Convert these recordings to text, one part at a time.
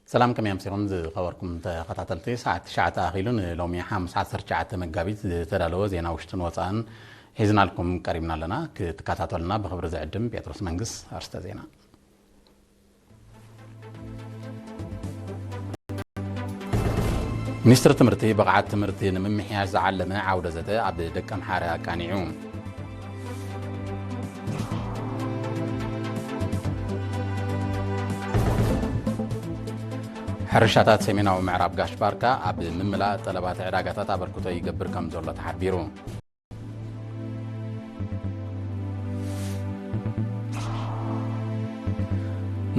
ሰላም፣ ከመይ ኣምሲኹም ዝኸበርኩም ተኸታተልቲ? ሰዓት ትሽዓተ ኣኺሉ፣ ንሎሚ ሓሙስ ዓሰርተ ትሽዓተ መጋቢት ዝተዳለወ ዜና ውሽጥን ወፃእን ሒዝናልኩም ቀሪብና ኣለና። ክትከታተሉና ብኽብሪ ዝዕድም ጴጥሮስ መንግስ። ኣርስተ ዜና። ሚኒስትሪ ትምህርቲ ብቕዓት ትምህርቲ ንምምሕያሽ ዝዓለመ ዓውደ ዘተ ኣብ ደቀምሓረ ኣቃኒዑ። ሕርሻታት ሰሜናዊ ምዕራብ ጋሽ ባርካ ኣብ ምምላእ ጠለባት ዕዳጋታት ኣበርክቶ ይገብር ከም ዘሎ ተሓቢሩ።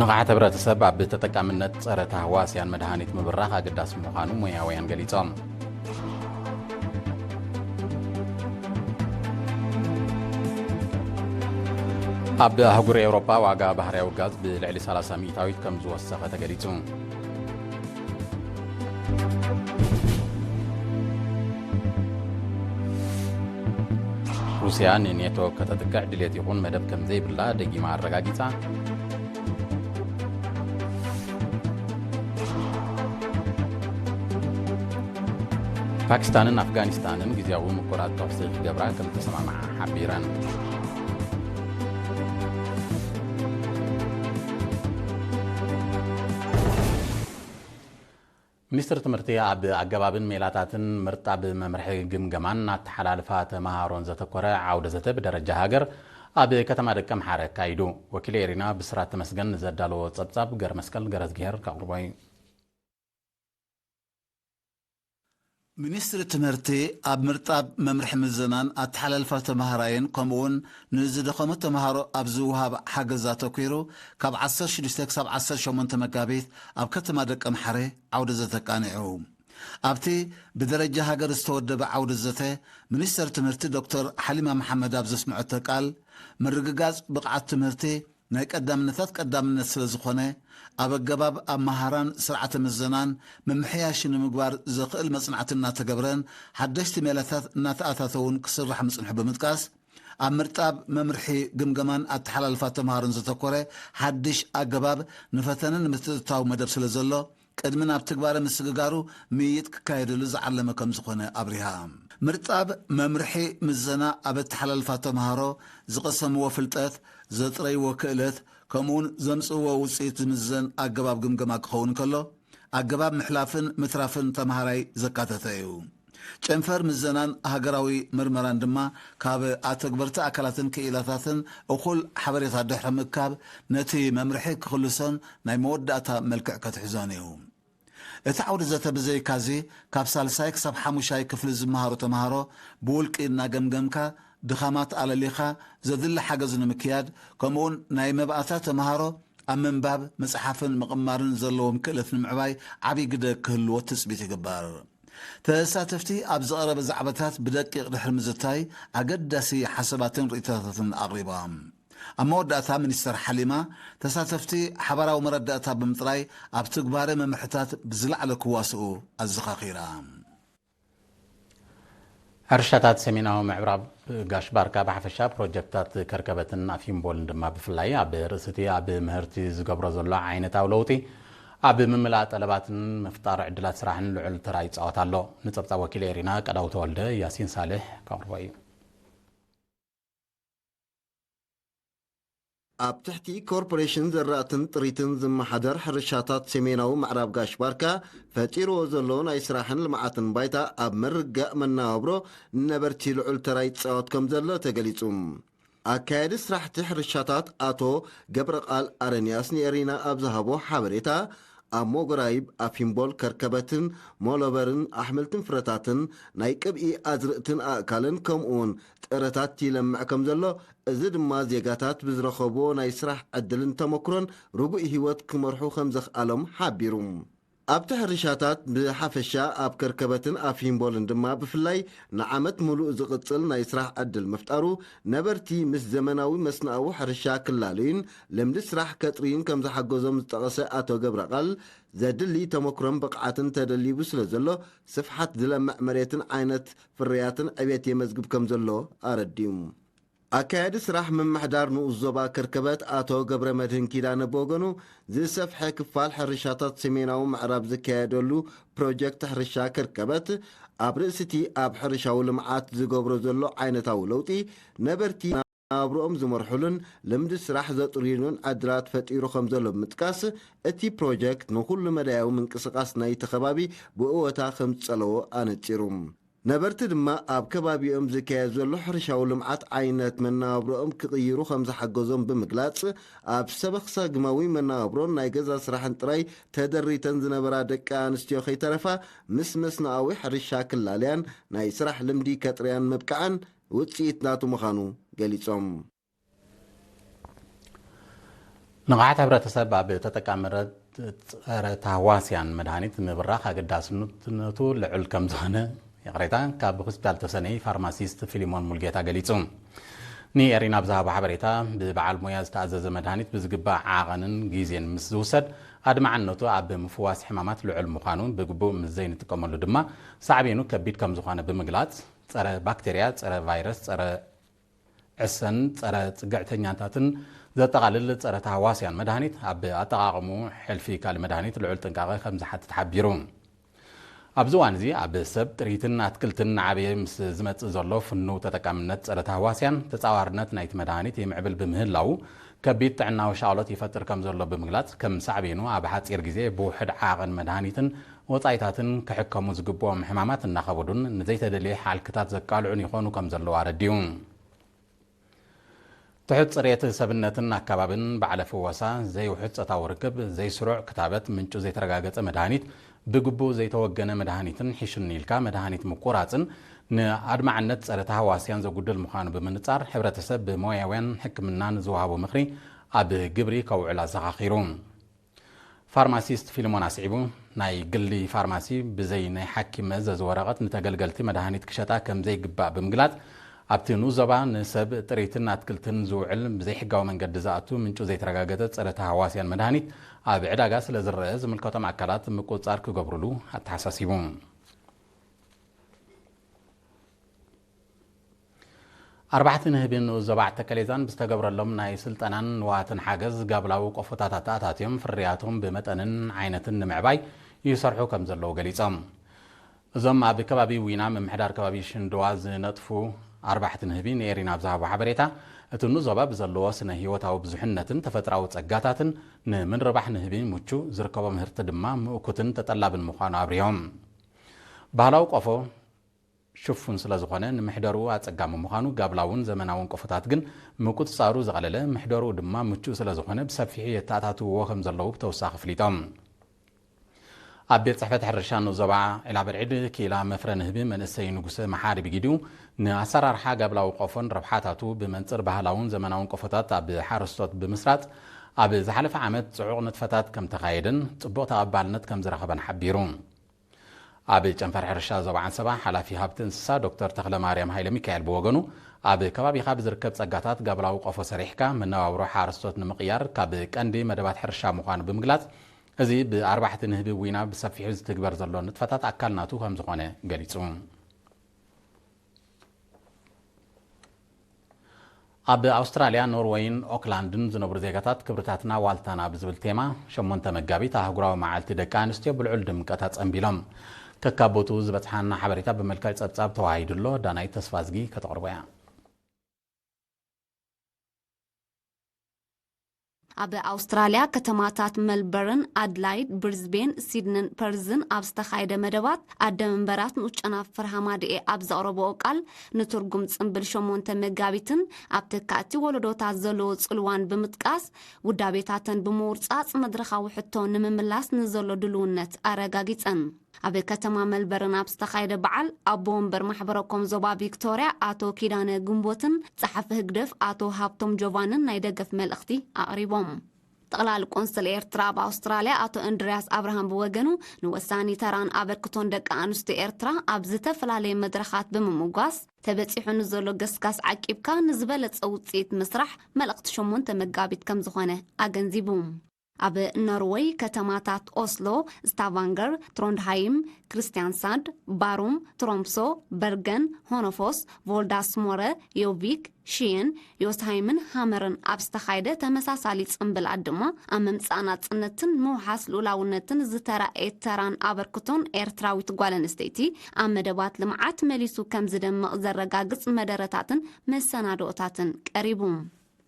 ንቕሓት ሕብረተሰብ ኣብ ተጠቃምነት ጸረ ታህዋስያን መድሃኒት ምብራኽ ኣገዳሲ ምዃኑ ሞያውያን ገሊጾም። ኣብ ኣህጉር ኤውሮጳ ዋጋ ባህርያዊ ጋዝ ብልዕሊ ሰላሳ ሚእታዊት ከም ዝወሰኸ ተገሊጹ። ሩስያ ንኔቶ ከተጥቅዕ ድሌት ይኹን መደብ ከም ዘይብላ ደጊማ ኣረጋጊጻ። ፓኪስታንን ኣፍጋኒስታንን ግዝያዊ ምቁራጽ ተኹሲ ክገብራ ከም ዝተሰማምዓ ሓቢረን። ሚኒስትሪ ትምህርቲ ኣብ ኣገባብን ሜላታትን ምርጣብ መምርሒ ግምገማን ኣተሓላልፋ ተመሃሮን ዘተኮረ ዓውደ ዘተ ብደረጃ ሃገር ኣብ ከተማ ደቀምሓረ ኣካይዱ። ወኪል ኤሪና ብስራት ተመስገን ንዘዳለዎ ጸብጻብ ገረመስቀል ገረዝግሄር ከቕርቦ እዩ። ሚኒስትሪ ትምህርቲ ኣብ ምርጣብ መምርሒ ምዘናን ኣተሓላልፋ ተመሃራይን ከምኡውን ንዝደኸሙ ተመሃሮ ኣብ ዝወሃብ ሓገዝ ኣተኲሩ ካብ ዓሰርተ ሽዱሽተ ክሳብ ዓሰርተ ሸሞንተ መጋቢት ኣብ ከተማ ደቀምሓረ ዓውደ ዘተ ኣቃኒዑ። ኣብቲ ብደረጃ ሃገር ዝተወደበ ዓውደ ዘተ ሚኒስተር ትምህርቲ ዶክተር ሓሊማ መሓመድ ኣብ ዘስምዐቶ ቃል፣ ምርግጋጽ ብቕዓት ትምህርቲ ናይ ቀዳምነታት ቀዳምነት ስለ ዝኾነ፣ ኣብ ኣገባብ ኣመሃራን ስርዓተ ምዘናን ምምሕያሽ ንምግባር ዘኽእል መጽናዕቲ እናተገብረን ሓደሽቲ ሜላታት እናተኣታተውን ክስራሕ ምጽንሑ ብምጥቃስ፣ ኣብ ምርጣብ መምርሒ ግምገማን ኣተሓላልፋ ተምሃሮን ዘተኮረ ሓድሽ ኣገባብ ንፈተነ ንምትእትታው መደብ ስለ ዘሎ፣ ቅድሚ ናብ ትግባረ ምስግጋሩ ምይይጥ ክካየደሉ ዝዓለመ ከም ዝኾነ ኣብሪሃ። ምርጣብ መምርሒ ምዘና ኣብ ኣተሓላልፋ ተምሃሮ ዝቐሰምዎ ፍልጠት፣ ዘጥረይዎ ክእለት፣ ከምኡውን ዘምጽእዎ ውጽኢት ዝምዘን ኣገባብ ግምገማ ክኸውን ከሎ፣ ኣገባብ ምሕላፍን ምትራፍን ተምሃራይ ዘካተተ እዩ። ጨንፈር ምዘናን ሃገራዊ መርመራን ድማ ካብ ኣተግበርቲ ኣካላትን ክኢላታትን እኹል ሓበሬታ ድሕሪ ምእካብ፣ ነቲ መምርሒ ክኽልሶን ናይ መወዳእታ መልክዕ ከትሕዞን እዩ። እቲ ዓውዲ ዘተ ብዘይካዚ፣ ካብ ሳልሳይ ክሳብ ሓሙሻይ ክፍሊ ዝመሃሩ ተምሃሮ ብውልቂ እናገምገምካ፣ ድኻማት ኣለሊኻ፣ ዘድሊ ሓገዝ ንምክያድ፣ ከምኡውን ናይ መባእታ ተምሃሮ ኣብ ምንባብ፣ ምጽሓፍን ምቕማርን ዘለዎም ክእለት ንምዕባይ ዓቢ ግደ ክህልዎ ትጽቢት ይግበር። ተሳተፍቲ ኣብ ዝቐረበ ዛዕባታት ብደቂቕ ድሕሪ ምዝታይ፣ ኣገዳሲ ሓሳባትን ርእይቶታትን ኣቕሪቦም። ኣብ መወዳእታ ሚኒስተር ሓሊማ፣ ተሳተፍቲ ሓባራዊ መረዳእታ ብምጥራይ ኣብ ትግባረ መምርሕታት ብዝለዓለ ክዋስኡ ኣዘኻኺራ። ሕርሻታት ሰሜናዊ ምዕራብ ጋሽ ባርካ ብሓፈሻ፣ ፕሮጀክታት ከርከበትን ኣፊምቦልን ድማ ብፍላይ፣ ኣብ ርእሲ እቲ ኣብ ምህርቲ ዝገብሮ ዘሎ ዓይነታዊ ለውጢ ኣብ ምምላእ ጠለባትን ምፍጣር ዕድላት ስራሕን ልዑል ተራ ይጻወት ኣሎ። ንጸብጻብ ወኪል ኤሪና ቀዳው ተወልደ፣ ያሲን ሳልሕ ከቕርቦ እዩ። ኣብ ትሕቲ ኮርፖሬሽን ዘራእትን ጥሪትን ዝመሓደር ሕርሻታት ሰሜናዊ ምዕራብ ጋሽ ባርካ ፈጢርዎ ዘሎ ናይ ስራሕን ልምዓትን ባይታ፣ ኣብ ምርጋእ መነባብሮ ነበርቲ ልዑል ተራ ይጻወት ከም ዘሎ ተገሊጹ። ኣካያዲ ስራሕቲ ሕርሻታት ኣቶ ገብረቃል ኣረንያስ ንኤሪና ኣብ ዝሃቦ ሓበሬታ፣ ኣብ ሞጎራይብ፣ ኣፊምቦል፣ ከርከበትን ሞሎበርን ኣሕምልትን ፍረታትን ናይ ቅብኢ ኣዝርእትን ኣእካልን ከምኡውን ጥረታት ይለምዕ ከም ዘሎ፣ እዚ ድማ ዜጋታት ብዝረኸብዎ ናይ ስራሕ ዕድልን ተመክሮን ርጉእ ህይወት ክመርሑ ከም ዘኽኣሎም ሓቢሩ። ኣብቲ ሕርሻታት ብሓፈሻ፣ ኣብ ከርከበትን ኣፊምቦልን ድማ ብፍላይ፣ ንዓመት ምሉእ ዝቕጽል ናይ ስራሕ ዕድል ምፍጣሩ፣ ነበርቲ ምስ ዘመናዊ መስንኣዊ ሕርሻ ክላለዩን ልምዲ ስራሕ ከጥርዩን ከም ዝሓገዞም ዝጠቐሰ ኣቶ ገብረቓል፣ ዘድሊ ተመክሮን ብቕዓትን ተደሊቡ ስለ ዘሎ፣ ስፍሓት ዝለምዕ መሬትን ዓይነት ፍርያትን ዕቤት የመዝግብ ከም ዘሎ ኣረዲኡ። ኣካያዲ ስራሕ ምምሕዳር ንኡስ ዞባ ከርከበት ኣቶ ገብረ መድህን ኪዳነ ብወገኑ፣ ዝሰፍሐ ክፋል ሕርሻታት ሰሜናዊ ምዕራብ ዝካየደሉ ፕሮጀክት ሕርሻ ከርከበት፣ ኣብ ርእሲ እቲ ኣብ ሕርሻዊ ልምዓት ዝገብሮ ዘሎ ዓይነታዊ ለውጢ፣ ነበርቲ ናብርኦም ዝመርሑሉን ልምዲ ስራሕ ዘጥርዩሉን ዕድላት ፈጢሩ ከም ዘሎ ብምጥቃስ፣ እቲ ፕሮጀክት ንኹሉ መዳያዊ ምንቅስቓስ ናይቲ ከባቢ ብእወታ ከም ዝጸለዎ ኣነጺሩ። ነበርቲ ድማ ኣብ ከባቢኦም ዝካየድ ዘሎ ሕርሻዊ ልምዓት ዓይነት መነባብሮኦም ክቕይሩ ከም ዝሓገዞም ብምግላጽ፣ ኣብ ሰበኽ ሳግማዊ መነባብሮን ናይ ገዛ ስራሕን ጥራይ ተደሪተን ዝነበራ ደቂ ኣንስትዮ ከይተረፋ፣ ምስ መስኖኣዊ ሕርሻ ክላለያን ናይ ስራሕ ልምዲ ከጥርያን ምብቃዐን ውጽኢት ናቱ ምዃኑ ገሊጾም። ንቕሓት ሕብረተሰብ ኣብ ተጠቃምነት ጸረ ታህዋስያን መድሃኒት ምብራኽ ኣገዳስነቱ ልዑል ከም ዝኾነ፣ ይቕሬታ፣ ካብ ሆስፒታል ተሰነይ ፋርማሲስት ፊሊሞን ሙልጌታ ገሊጹ። ንኤሪና ብዝሃቦ ሓበሬታ፣ ብበዓል ሞያ ዝተኣዘዘ መድሃኒት ብዝግባእ ዓቐንን ግዜን ምስ ዝውሰድ፣ ኣድማዕነቱ ኣብ ምፍዋስ ሕማማት ልዑል ምዃኑ፣ ብግቡእ ምስ ዘይንጥቀመሉ ድማ ሳዕቤኑ ከቢድ ከም ዝኾነ ብምግላጽ፣ ጸረ ባክቴርያ፣ ጸረ ቫይረስ፣ ጸረ ዕሰን ጸረ ጽግዕተኛታትን ዘጠቓልል ጸረ ታህዋስያን መድሃኒት ኣብ ኣጠቓቕሙ ሕልፊ ካልእ መድሃኒት ልዑል ጥንቃቐ ከም ዝሓትት ሓቢሩ። ኣብዚ እዋን እዚ ኣብ ሰብ ጥሪትን ኣትክልትን እናዓበየ ምስ ዝመጽእ ዘሎ ፍኑው ተጠቃምነት ጸረ ታህዋስያን ተጻዋርነት ናይቲ መድሃኒት ይምዕብል ብምህላዉ ከቢድ ጥዕናዊ ሻቕሎት ይፈጥር ከም ዘሎ ብምግላጽ ከም ሳዕቤኑ ኣብ ሓጺር ግዜ ብውሑድ ዓቐን መድሃኒትን ወጻኢታትን ክሕከሙ ዝግብኦም ሕማማት እናኸበዱን ንዘይተደልየ ሓልክታት ዘቃልዑን ይኾኑ ከም ዘለዉ ኣረዲኡ። ትሑት ጽሬት ሰብነትን ኣካባብን፣ ባዕለ ፍወሳ፣ ዘይውሑድ ጾታዊ ርክብ፣ ዘይስሩዕ ክታበት፣ ምንጩ ዘይተረጋገጸ መድሃኒት፣ ብግቡእ ዘይተወገነ መድሃኒትን ሒሹኒ ኢልካ መድሃኒት ምቁራጽን ንኣድማዕነት ጸረ ታህዋስያን ዘጉድል ምዃኑ ብምንጻር፣ ሕብረተሰብ ብሞያውያን ሕክምና ንዝወሃቦ ምኽሪ ኣብ ግብሪ ከውዕል ኣዘኻኺሩ። ፋርማሲስት ፊልሞን ኣስዒቡ፣ ናይ ግሊ ፋርማሲ ብዘይ ናይ ሓኪም መእዘዚ ወረቐት ንተገልገልቲ መድሃኒት ክሸጣ ከም ዘይግባእ ብምግላጽ፣ ኣብቲ ንኡስ ዞባ ንሰብ ጥሪትን ኣትክልትን ዝውዕል ብዘይሕጋዊ መንገዲ ዝኣቱ ምንጩ ዘይተረጋገጸ ጸረ ተሃዋስያን መድሃኒት ኣብ ዕዳጋ ስለ ዝረአ ዝምልከቶም ኣካላት ምቁጽጻር ክገብሩሉ ኣተሓሳሲቡ። ኣርባሕቲ ንህቢ ንኡስ ዞባ ዓዲ ተከሌዛን ብዝተገብረሎም ናይ ስልጠናን ንዋትን ሓገዝ ጋብላዊ ቆፎታት ኣተኣታትዮም ፍርያቶም ብመጠንን ዓይነትን ንምዕባይ ይሰርሑ ከም ዘለዉ ገሊጾም። እዞም ኣብ ከባቢ ዊና ምምሕዳር ከባቢ ሽንድዋ ዝነጥፉ ኣርባሕቲ ንህቢ ንኤሪና ኣብ ዝሃቦ ሓበሬታ፣ እቲ ንኡስ ዞባ ብዘለዎ ስነ ህይወታዊ ብዙሕነትን ተፈጥራዊ ጸጋታትን ንምንርባሕ ንህቢ ምቹ፣ ዝርከቦ ምህርቲ ድማ ምእኩትን ተጠላብን ምዃኑ ኣብሪሆም። ባህላዊ ቆፎ ሽፉን ስለ ዝኾነ ንምሕደሩ ኣጸጋሚ ምዃኑ፣ ጋብላውን ዘመናውን ቆፎታት ግን ምቁጽጻሩ ዝቐለለ፣ ምሕደሩ ድማ ምቹእ ስለ ዝኾነ ብሰፊሑ የተኣታትውዎ ከም ዘለዉ ብተወሳኺ ኣፍሊጦም። ኣብ ቤት ጽሕፈት ሕርሻ ንኡስ ዞባ ዒላበርዒድ ክኢላ መፍረ ንህቢ መንእሰይ ንጉሰ መሓሪ ብጊዲኡ፣ ንኣሰራርሓ ጋብላዊ ቆፎን ረብሓታቱ ብመንጽር ባህላውን ዘመናውን ቆፎታት ኣብ ሓረስቶት ብምስራጽ፣ ኣብ ዝሓለፈ ዓመት ጽዑቕ ንጥፈታት ከም ተኻየደን ጽቡቕ ተቐባልነት ከም ዝረኸበን ሓቢሩ። ኣብ ጨንፈር ሕርሻ ዞባ ዓንሰባ ሓላፊ ሃብቲ እንስሳ ዶክተር ተኽለማርያም ሃይለ ሚካኤል ብወገኑ፣ ኣብ ከባቢኻ ብዝርከብ ጸጋታት ጋብላዊ ቆፎ ሰሪሕካ መነባብሮ ሓረስቶት ንምቕያር ካብ ቀንዲ መደባት ሕርሻ ምዃኑ ብምግላጽ፣ እዚ ብኣርባሕቲ ንህቢ ዊና ብሰፊሑ ዝትግበር ዘሎ ንጥፈታት ኣካል ናቱ ከም ዝኾነ ገሊጹ። ኣብ ኣውስትራልያ፣ ኖርወይን ኦክላንድን ዝነብሩ ዜጋታት ክብርታትና ዋልታና ብዝብል ቴማ ሸሞንተ መጋቢት ኣህጉራዊ መዓልቲ ደቂ ኣንስትዮ ብልዑል ድምቀት ኣጸንቢሎም። ከካብ ቦትኡ ዝበጽሓና ሓበሬታ ብመልክዕ ጸብጻብ ተዋሂዱ ኣሎ። ዳናይት ተስፋዝጊ ከተቕርቦ እያ። ኣብ ኣውስትራልያ ከተማታት መልበርን፣ ኣድላይድ፣ ብሪዝቤን፣ ሲድንን ፐርዝን ኣብ ዝተኻየደ መደባት፣ ኣደ መንበራት ንኡስ ጨናፍር ሃማደኤ ኣብ ዘቕረብኦ ቃል፣ ንትርጉም ጽምብል ሸሞንተ መጋቢትን ኣብ ተካእቲ ወለዶታት ዘለዎ ጽልዋን ብምጥቃስ፣ ውዳቤታተን ብምውርጻጽ መድረኻዊ ሕቶ ንምምላስ ንዘሎ ድልውነት ኣረጋጊጸን። ኣብ ከተማ መልበርን ኣብ ዝተኻየደ በዓል፣ ኣቦ ወንበር ማሕበረ ኮም ዞባ ቪክቶርያ ኣቶ ኪዳነ ግንቦትን ጸሓፊ ህግደፍ ኣቶ ሃብቶም ጆቫንን ናይ ደገፍ መልእኽቲ ኣቕሪቦም። ጠቕላሊ ቆንስል ኤርትራ ኣብ ኣውስትራልያ ኣቶ እንድርያስ ኣብርሃም ብወገኑ፣ ንወሳኒ ተራን ኣበርክቶን ደቂ ኣንስትዮ ኤርትራ ኣብ ዝተፈላለየ መድረኻት ብምምጓስ፣ ተበጺሑ ንዘሎ ገስጋስ ዓቂብካ ንዝበለጸ ውጽኢት ምስራሕ መልእኽቲ ሸሞንተ መጋቢት ከም ዝኾነ ኣገንዚቡ። ኣብ ኖርወይ ከተማታት ኦስሎ፣ ስታቫንገር፣ ትሮንድሃይም፣ ክሪስቲያንሳድ፣ ባሩም፣ ትሮምሶ፣ በርገን፣ ሆኖፎስ፣ ቮልዳስሞረ፣ ዮቪክ፣ ሽየን፣ ዮስሃይምን ሃመርን ኣብ ዝተኻየደ ተመሳሳሊ ጽምብላት ድማ ኣብ ምምጻእ ናጽነትን ምውሓስ ልኡላውነትን ዝተራእየ ተራን ኣበርክቶን ኤርትራዊት ጓል ኣንስተይቲ ኣብ መደባት ልምዓት መሊሱ ከም ዝደምቕ ዘረጋግጽ መደረታትን መሰናድኦታትን ቀሪቡ።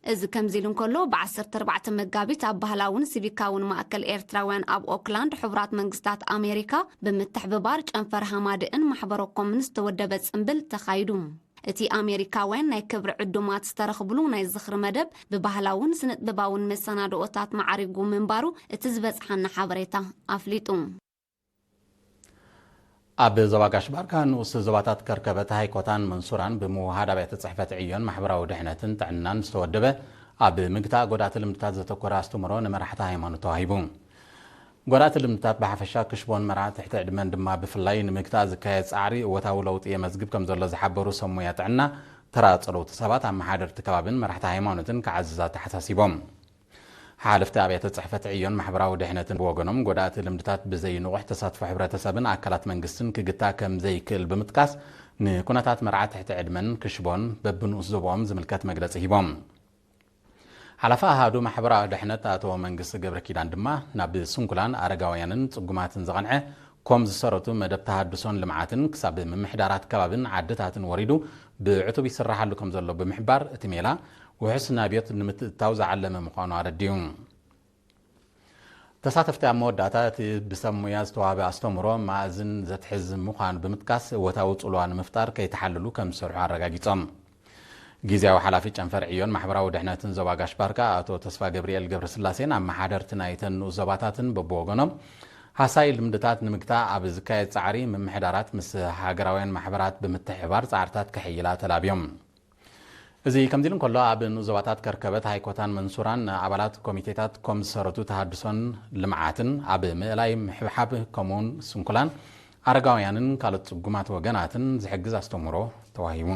እዚ ከምዚ ኢሉ እንከሎ፣ ብ ዓሰርተ ኣርባዕተ መጋቢት ኣብ ባህላውን ሲቪካውን ማእከል ኤርትራውያን ኣብ ኦክላንድ፣ ሕቡራት መንግስታት ኣሜሪካ ብምትሕብባር ጨንፈር ሃማደእን ማሕበረ ኮምን ዝተወደበ ጽምብል ተኻይዱ። እቲ ኣሜሪካውያን ናይ ክብሪ ዕዱማት ዝተረኽብሉ ናይ ዝኽሪ መደብ ብባህላውን ስነጥበባውን መሰናድኦታት ማዕሪጉ ምንባሩ እቲ ዝበጽሓና ሓበሬታ ኣፍሊጡ። ኣብ ዞባ ጋሽ ባርካ ንኡስ ዞባታት ከርከበት ሃይኮታን መንሱራን ብምውሃድ ኣብያተ ጽሕፈት ዕዮን ማሕበራዊ ድሕነትን ጥዕናን ዝተወደበ ኣብ ምግታእ ጎዳእቲ ልምድታት ዘተኮረ ኣስተምህሮ ንመራሕቲ ሃይማኖት ተዋሂቡ። ጎዳእቲ ልምድታት ብሓፈሻ ክሽቦን መርዓ ትሕቲ ዕድመን ድማ ብፍላይ ንምግታእ ዝካየድ ጻዕሪ እወታዊ ለውጢ የመዝግብ ከም ዘሎ ዝሓበሩ ሰብ ሞያ ጥዕና፣ ተራ ጸለውቲ ሰባት፣ ኣመሓደርቲ ከባብን መራሕቲ ሃይማኖትን ክዓዝዝ ኣተሓሳሲቦም። ሓለፍቲ ኣብያተ ጽሕፈት ዕዮን ማሕበራዊ ድሕነትን ብወገኖም፣ ጎዳእቲ ልምድታት ብዘይ ንቑሕ ተሳትፎ ሕብረተሰብን ኣካላት መንግስትን ክግታእ ከም ዘይክእል ብምጥቃስ፣ ንኩነታት መርዓ ትሕቲ ዕድመን ክሽቦን በብንኡስ ዞባኦም ዝምልከት መግለጺ ሂቦም። ሓላፊ ኣሃዱ ማሕበራዊ ድሕነት ኣቶ መንግስቲ ገብረ ኪዳን ድማ፣ ናብ ስንኩላን ኣረጋውያንን ጽጉማትን ዝቐንዐ ኮም ዝሰረቱ መደብ ተሃድሶን ልምዓትን ክሳብ ምምሕዳራት ከባብን ዓድታትን ወሪዱ ብዕቱብ ይስራሓሉ ከም ዘሎ ብምሕባር፣ እቲ ሜላ ውሑስ ናብዮት ንምትእትታው ዝዓለመ ምዃኑ ኣረዲኡ። ተሳተፍቲ ኣብ መወዳእታ እቲ ብሰብ ሞያ ዝተዋህበ ኣስተምህሮ ማእዝን ዘትሕዝ ምዃኑ ብምጥቃስ፣ እወታዊ ጽልዋ ንምፍጣር ከይተሓለሉ ከም ዝሰርሑ ኣረጋጊጾም። ግዝያዊ ሓላፊ ጨንፈር ዕዮን ማሕበራዊ ድሕነትን ዞባ ጋሽ ባርካ ኣቶ ተስፋ ገብርኤል ገብረስላሴን ኣመሓደርቲ ናይተን ንኡስ ዞባታትን በብወገኖም፣ ሃሳይ ልምድታት ንምግታእ ኣብ ዝካየድ ጻዕሪ፣ ምምሕዳራት ምስ ሃገራውያን ማሕበራት ብምትሕብባር ጻዕርታት ከሕይላ ተላብዮም። እዚ ከምዚ ኢሉ እንከሎ፣ ኣብ ንኡስ ዞባታት ከርከበት ሃይኮታን መንሱራን ንኣባላት ኮሚቴታት ኮም ዝሰረቱ ተሃድሶን ልምዓትን ኣብ ምእላይ ምሕብሓብ፣ ከምኡውን ስንኩላን ኣረጋውያንን ካልኦት ጽጉማት ወገናትን ዝሕግዝ ኣስተምህሮ ተዋሂቡ።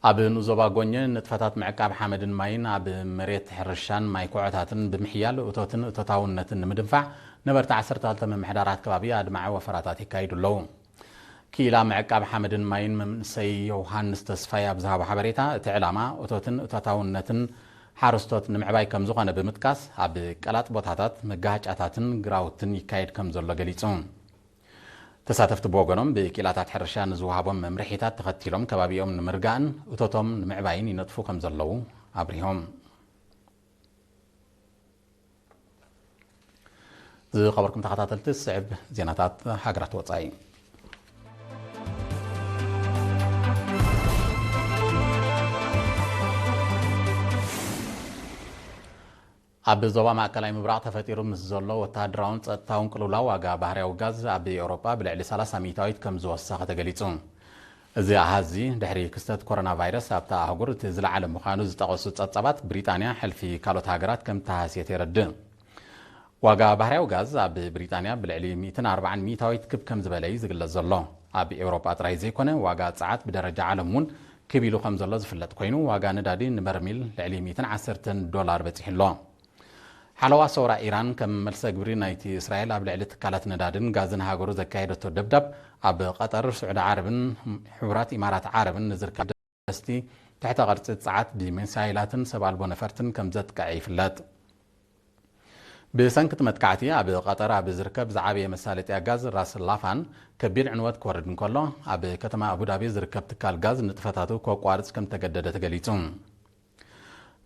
ኣብ ንኡስ ዞባ ጎኘ ንጥፈታት ምዕቃብ ሓመድን ማይን ኣብ መሬት ሕርሻን ማይ ኩዖታትን ብምሕያል እቶትን እቶታውነትን ንምድንፋዕ ነበርቲ ዓሰርተ ክልተ ምምሕዳራት ከባቢ ኣድማዒ ወፈራታት ይካይዱ ኣለዉ። ክኢላ ምዕቃብ ሓመድን ማይን መንእሰይ ዮሃንስ ተስፋይ ኣብ ዝሃቦ ሓበሬታ፣ እቲ ዕላማ እቶትን እቶታውነትን ሓረስቶት ንምዕባይ ከም ዝኾነ ብምጥቃስ፣ ኣብ ቀላጥ ቦታታት መጋሃጫታትን ግራውትን ይካየድ ከም ዘሎ ገሊጹ። ተሳተፍቲ ብወገኖም፣ ብክኢላታት ሕርሻ ንዝወሃቦም መምርሒታት ተኸቲሎም ከባቢኦም ንምርጋእን እቶቶም ንምዕባይን ይነጥፉ ከም ዘለዉ ኣብሪሆም። ዝኸበርኩም ተኸታተልቲ፣ ዝስዕብ ዜናታት ሃገራት ወጻኢ። ኣብ ዞባ ማእከላይ ምብራቕ ተፈጢሩ ምስ ዘሎ ወተሃደራውን ጸጥታውን ቅልውላው፣ ዋጋ ባህርያዊ ጋዝ ኣብ ኤውሮጳ ብልዕሊ ሰላሳ ሚእታዊት ከም ዝወሰኸ ተገሊጹ። እዚ ኣሃዝ እዚ ድሕሪ ክስተት ኮሮና ቫይረስ ኣብታ ኣህጉር እቲ ዝለዓለ ምዃኑ ዝጠቐሱ ጸብጻባት፣ ብሪጣንያ ሕልፊ ካልኦት ሃገራት ከም ተሃስየት የረድእ። ዋጋ ባህርያዊ ጋዝ ኣብ ብሪጣንያ ብልዕሊ ሚእትን ኣርባዓን ሚእታዊት ክብ ከም ዝበለ እዩ ዝግለጽ ዘሎ። ኣብ ኤውሮጳ ጥራይ ዘይኮነ፣ ዋጋ ጸዓት ብደረጃ ዓለም እውን ክብ ኢሉ ከም ዘሎ ዝፍለጥ ኮይኑ፣ ዋጋ ነዳዲ ንበርሚል ልዕሊ ሚእትን ዓሰርተን ዶላር በጺሑ ኣሎ። ሓለዋ ሰውራ ኢራን ከም መልሰ ግብሪ ናይቲ እስራኤል ኣብ ልዕሊ ትካላት ነዳድን ጋዝን ሃገሩ ዘካየደቶ ደብዳብ፣ ኣብ ቀጠር፣ ስዑዲ ዓረብን ሕቡራት ኢማራት ዓረብን ንዝርከብ ደስቲ ትሕተ ቅርጺ ጸዓት ብሚሳይላትን ሰብ ኣልቦ ነፈርትን ከም ዘጥቅዐ ይፍለጥ። ብሰንኪ እቲ መጥቃዕቲ፣ ኣብ ቀጠር ኣብ ዝርከብ ዝዓበየ መሳለጥያ ጋዝ ራስ ላፋን ከቢድ ዕንወት ክወርድ እንከሎ፣ ኣብ ከተማ ኣቡዳቢ ዝርከብ ትካል ጋዝ ንጥፈታቱ ከቋርጽ ከም ተገደደ ተገሊጹ።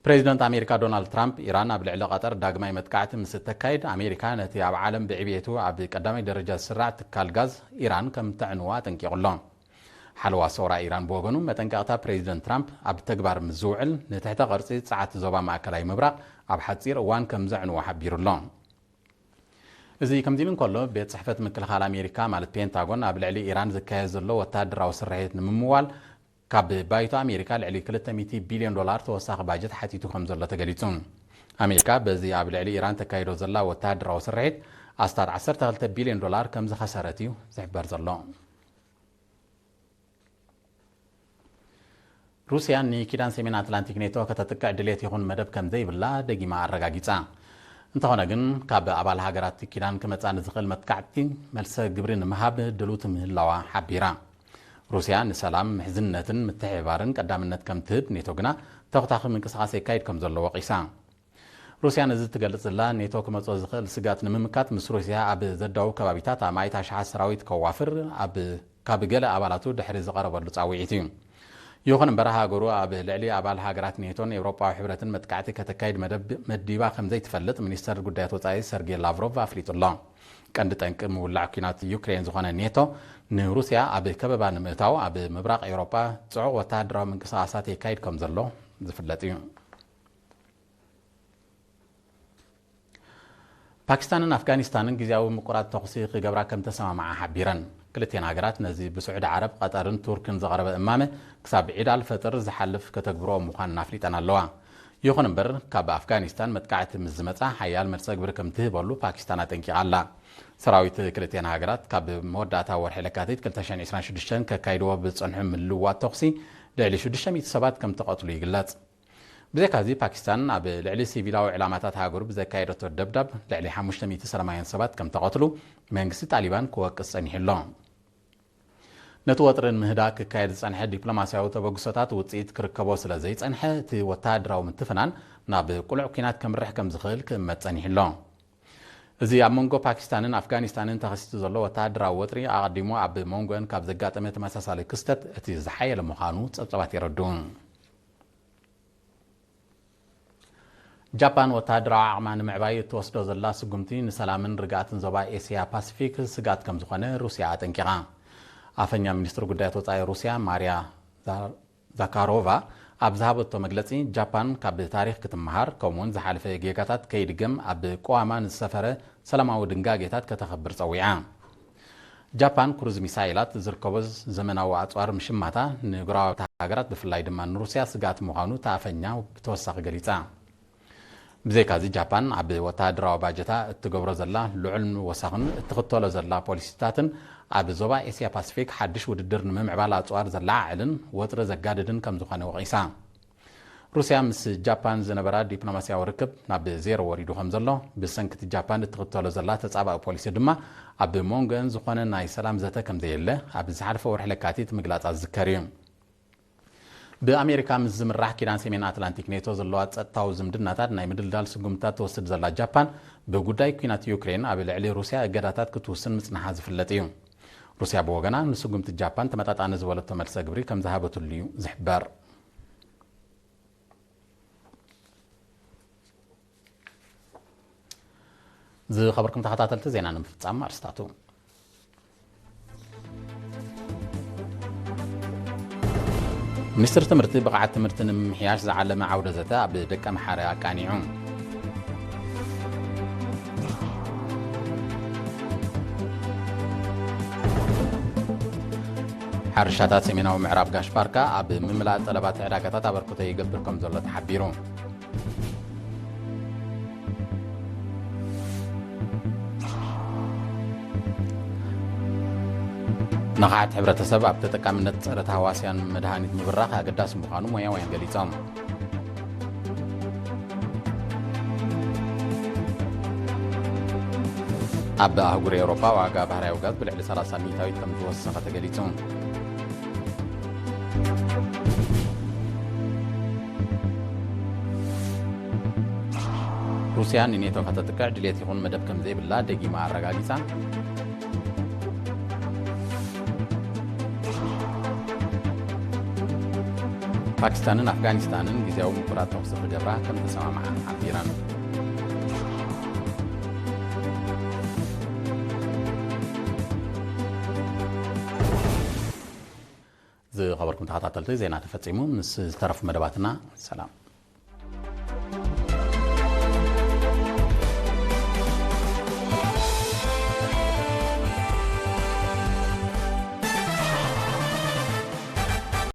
ፕሬዚደንት ኣሜሪካ ዶናልድ ትራምፕ፣ ኢራን ኣብ ልዕሊ ቀጠር ዳግማይ መጥቃዕቲ ምስ እተካይድ፣ ኣሜሪካ ነቲ ኣብ ዓለም ብዕብየቱ ኣብ ቀዳማይ ደረጃ ዝስራዕ ትካል ጋዝ ኢራን ከም ተዕንዎ ኣጠንቂቑ ኣሎ። ሓለዋ ሰውራ ኢራን ብወገኑ፣ መጠንቀቕታ ፕሬዚደንት ትራምፕ ኣብ ተግባር ምስ ዝውዕል፣ ንትሕተ ቅርጺ ጸዓት ዞባ ማእከላይ ምብራቕ ኣብ ሓጺር እዋን ከም ዘዕንዎ ሓቢሩ ኣሎ። እዚ ከምዚ ኢሉ እንከሎ፣ ቤት ጽሕፈት ምክልኻል ኣሜሪካ፣ ማለት ፔንታጎን፣ ኣብ ልዕሊ ኢራን ዝካየድ ዘሎ ወተሃደራዊ ስርሒት ንምምዋል፣ ካብ ባይቶ ኣሜሪካ ልዕሊ ክልተ ሚእቲ ቢልዮን ዶላር ተወሳኺ ባጀት ሓቲቱ ከም ዘሎ ተገሊጹ። ኣሜሪካ በዚ ኣብ ልዕሊ ኢራን ተካይዶ ዘላ ወተሃደራዊ ስርሒት ኣስታት ዓሰርተ ክልተ ቢልዮን ዶላር ከም ዝኸሰረት እዩ ዝሕበር ዘሎ። ሩስያ ንኪዳን ሰሜን ኣትላንቲክ ኔቶ ከተጥቅዕ ድሌት ይኹን መደብ ከም ዘይብላ ደጊማ ኣረጋጊጻ። እንተኾነ ግን፣ ካብ ኣባል ሃገራት ኪዳን ክመጻ ንዝኽእል መጥቃዕቲ መልሰ ግብሪ ንምሃብ ድሉት ምህላዋ ሓቢራ። ሩስያ ንሰላም፣ ምሕዝነትን ምትሕብባርን ቀዳምነት ከም ትህብ፣ ኔቶ ግና ተኹታኺ ምንቅስቓስ የካይድ ከም ዘሎ ወቒሳ። ሩስያ ነዚ ትገልጽ ዘላ፣ ኔቶ ክመጾ ዝኽእል ስጋት ንምምካት፣ ምስ ሩስያ ኣብ ዘዳው ከባቢታት ኣማኢት ኣሽሓት ሰራዊት ከዋፍር ኣብ፣ ካብ ገለ ኣባላቱ ድሕሪ ዝቐረበሉ ጻውዒት እዩ። ይኹን እምበር፣ ሃገሩ ኣብ ልዕሊ ኣባል ሃገራት ኔቶን ኤውሮጳዊ ሕብረትን መጥቃዕቲ ከተካይድ መደብ መዲባ ከም ዘይትፈልጥ ሚኒስተር ጉዳያት ወጻኢ ሰርጌ ላቭሮቭ ኣፍሊጡ ኣሎ። ቀንዲ ጠንቂ ምውላዕ ኲናት ዩክሬን ዝኾነ ኔቶ፣ ንሩስያ ኣብ ከበባ ንምእታው ኣብ ምብራቕ ኤውሮጳ ጽዑቕ ወተሃደራዊ ምንቅስቓሳት የካይድ ከም ዘሎ ዝፍለጥ እዩ። ፓኪስታንን ኣፍጋኒስታንን ግዜያዊ ምቁራጽ ተኹሲ ክገብራ ከም ተሰማምዓ ሓቢረን። ክልቲኤን ሃገራት ነዚ ብስዑዲ ዓረብ፣ ቀጠርን ቱርክን ዝቐረበ እማመ፣ ክሳብ ዒድ ኣልፈጥር ዝሓልፍ ከተግብርኦ ምዃነን ኣፍሊጠን ኣለዋ። ይኹን እምበር፣ ካብ ኣፍጋኒስታን መጥቃዕቲ ምስ ዝመጻ፣ ሓያል መልሰ ግብሪ ከም ትህበሉ ፓኪስታን ኣጠንቂቓ ኣላ። ሰራዊት ክልቲኤን ሃገራት ካብ መወዳእታ ወርሒ ለካቲት ክልተ ሽሕን ዕስራን ሽዱሽተን ከካይድዎ ብዝጸንሑ ምልውዋጥ ተኹሲ፣ ልዕሊ ሽዱሽተ ሚእቲ ሰባት ከም ተቐትሉ ይግለጽ። ብዘይካዚ፣ ፓኪስታን ኣብ ልዕሊ ሲቪላዊ ዕላማታት ሃገሩ ብዘካየደቶ ደብዳብ፣ ልዕሊ ሓሙሽተ ሚእቲ ሰላማውያን ሰባት ከም ተቐትሉ መንግስቲ ጣሊባን ክወቅስ ጸኒሑ ኣሎ። ነቲ ወጥሪ ንምህዳእ ክካየድ ዝጸንሐ ዲፕሎማስያዊ ተበግሶታት ውጽኢት ክርከቦ ስለ ዘይጸንሐ፣ እቲ ወተሃደራዊ ምትፍናን ናብ ቅሉዕ ኲናት ከምርሕ ከም ዝኽእል ክእመት ጸኒሑ ኣሎ። እዚ ኣብ መንጎ ፓኪስታንን ኣፍጋኒስታንን ተኸሲቱ ዘሎ ወተሃደራዊ ወጥሪ፣ ኣቐዲሙ ኣብ መንጎአን ካብ ዘጋጠመ ተመሳሳሊ ክስተት እቲ ዝሓየለ ምዃኑ ጸብጻባት የረድኡ። ጃፓን ወተሃደራዊ ዓቕማ ንምዕባይ እትወስዶ ዘላ ስጉምቲ ንሰላምን ርግኣትን ዞባ ኤስያ ፓሲፊክ ስግኣት ከም ዝኾነ ሩስያ ኣጠንቂቓ። ኣፈኛ ሚኒስትሪ ጉዳያት ወጻኢ ሩስያ ማርያ ዛ-፣ ዛካሮቫ ኣብ ዝሃበቶ መግለጺ፣ ጃፓን ካብ ታሪኽ ክትመሃር፣ ከምኡ'ውን ዝሓለፈ ጌጋታት ከይድገም ኣብ ቅዋማ ንዝሰፈረ ሰላማዊ ድንጋጌታት ከተኽብር ጸዊዓ። ጃፓን ክሩዝ ሚሳይላት ዝርከቦ ዘመናዊ ኣጽዋር ምሽማታ ንጎረባብቲ ሃገራት፣ ብፍላይ ድማ ንሩስያ ስግኣት ምዃኑ እታ ኣፈኛ ብተወሳኺ ገሊጻ። ብዘይካዚ፣ ጃፓን ኣብ ወተሃደራዊ ባጀታ እትገብሮ ዘላ ልዑል ወሰኽን እትኽተሎ ዘላ ፖሊሲታትን ኣብ ዞባ ኤስያ ፓሲፊክ ሓድሽ ውድድር ንምምዕባል ኣጽዋር ዘለዓዕልን ወጥሪ ዘጋድድን ከም ዝኾነ ወቒሳ። ሩስያ ምስ ጃፓን ዝነበራ ዲፕሎማስያዊ ርክብ ናብ ዜሮ ወሪዱ ከም ዘሎ፣ ብሰንኪ እቲ ጃፓን እትኽተሎ ዘላ ተጻባኢ ፖሊሲ ድማ ኣብ መንጎአን ዝኾነ ናይ ሰላም ዘተ ከም ዘየለ ኣብ ዝሓለፈ ወርሒ ለካቲት ምግላጻ ዝዝከር እዩ። ብኣሜሪካ ምስ ዝምራሕ ኪዳን ሰሜን ኣትላንቲክ ኔቶ ዘለዋ ጸጥታዊ ዝምድናታት ናይ ምድልዳል ስጉምትታት ትወስድ ዘላ ጃፓን፣ ብጉዳይ ኲናት ዩክሬን ኣብ ልዕሊ ሩስያ እገዳታት ክትውስን ምጽንሓ ዝፍለጥ እዩ። ሩስያ ብወገና፣ ንስጉምቲ ጃፓን ተመጣጣኒ ዝበለቶ መልሰ ግብሪ ከም ዝሃበትሉ እዩ ዝሕበር። ዝኸበርኩም ተኸታተልቲ፣ ዜና ንምፍጻም ኣርስታቱ። ሚኒስትሪ ትምህርቲ፣ ብቕዓት ትምህርቲ ንምምሕያሽ ዝዓለመ ዓውደ ዘተ ኣብ ደቀምሓረ ኣቃኒዑ። ሓርሻታት ሰሜናዊ ምዕራብ ጋሽ ባርካ ኣብ ምምላእ ጠለባት ዕዳጋታት ኣበርክቶ ይገብር ከም ዘሎ ተሓቢሩ። ንቕሓት ሕብረተሰብ ኣብ ተጠቃምነት ጸረ ተሃዋስያን መድሃኒት ምብራኽ ኣገዳሲ ምዃኑ ሞያውያን ገሊጾም። ኣብ ኣህጉር ኤውሮጳ ዋጋ ባህርያዊ ጋዝ ብልዕሊ ሰላሳ ሚእታዊት ከም ዝወሰኸ ተገሊጹ። ሩስያ ንኔቶ ከተጥቅዕ ድሌት ይኹን መደብ ከም ዘይብላ ደጊማ ኣረጋጊጻ። ፓኪስታንን ኣፍጋኒስታንን ግዜያዊ ምቁራጽ ተኹሲ ክገብራ ከም ተሰማምዓ ሓቢረን። ዝኸበርኩም ተኸታተልቲ፣ ዜና ተፈጺሙ። ምስ ዝተረፉ መደባትና ሰላም።